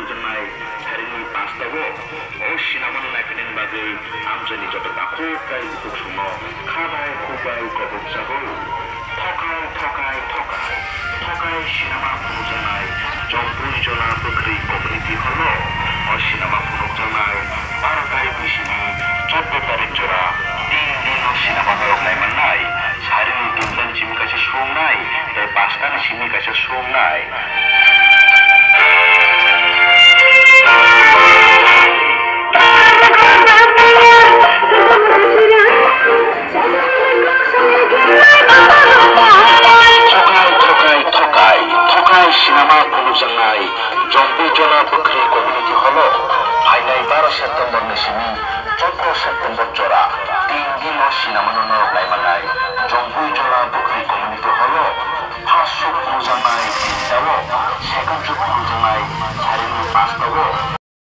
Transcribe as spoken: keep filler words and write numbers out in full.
Tongnai tharini pastao o sinamano naiphainani bagwi amchaini joto takhuk tei bukhuk songno kha bai khuk bai kobokjago. Thokai, thokai, thokai, thokai sinama phunukjaknai Jompui Jola Bwkhri Community Hall-o. O sinama phunukjaknai baro tarikni simi chuddo tarik jora tin dino sinama norok naimannai. Sarini tinta ni simi kaisa suwungnai, tei pasta ni simi kaisa suwungnai. Thokai, thokai, thokai, thokai sinama phunukjaknai Jompui Jola Bwkhri Community Hall-o phainai baro September ni simi chuddo September jora tin dino sinamano norok naimannai Jompui Jola Bwkhri Community Hall-o. First show phunukjaknai tinta-o, second show phunukjaknai